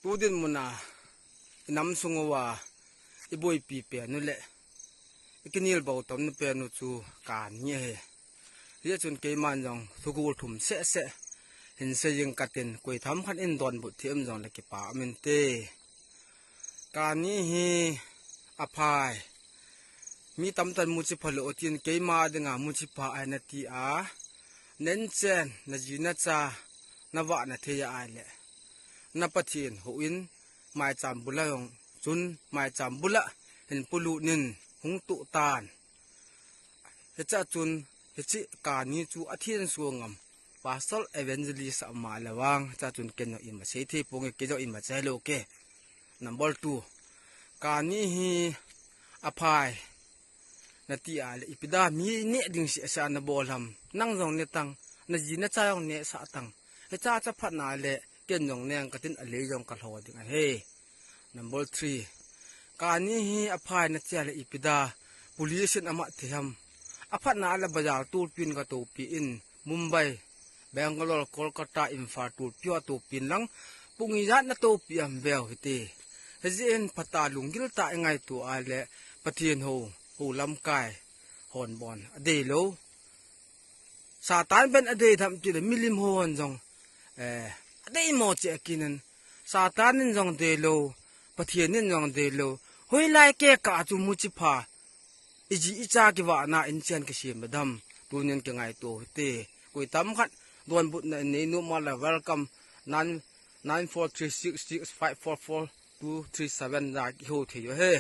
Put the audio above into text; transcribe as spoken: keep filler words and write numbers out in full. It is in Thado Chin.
Tu dinmun a, i nam sung uva, i boipi pen u le, i kinel bou tom nu pen u chu kani ahi. Hijeh chun keiman jong thugol thum seh seh hin sei jing katin, koi tham khat in donbut thei um jong le kipa um inte. Kani hi aphai. Mi tamtah in muchi phalou tin keima dinga muchi pha ahi nati a. Nen chen, na ji na cha, na vah na thei a ahile, na Pathen houin, maicham bula jong chun, maicham bula hin pulut in hung tuh tan. Hichea chun, hiche kani chu athin suangam, Pastor Evangelist ama le vang, hichea chun ken jong ima sei thei ponge, kei jong ima che lou ke. Number two, kani hi aphai. Nati a le, ipi da mi neh ding seh seh a nabol ham. Nang jong ne tang, na ji na cha jong neh sah tang. Hicha cha phat na le, ken jong neng katin alei jong kalho ding ahi. Number three, kani hi aphai nati a le ipi da, police in amat thei ham. Aphat na le bazar tulpin katopi in, Mumbai, Bangalore, Kolkata, Imphal tulpi ho topin lang, pung ijat natopi ham veu hite. Hijeh in phatah a lunggil tah a i ngaito a le, Pathen hou, hou lamkai hon bon adeilou. Satan ben adei tham ti le milim hon jong, eh, adeimo cheh kit in. Satan in jong deilou, Pathen in jong deilou. Hoilai keh a chu muchi pha, i ji i cha kivahna in chen kisem be dam. Tunin kingaito u hite. Koi tam khat donbutna nei nom a le welcome, nine, nine four three six six five four four two three seven a kihou thei u ahi.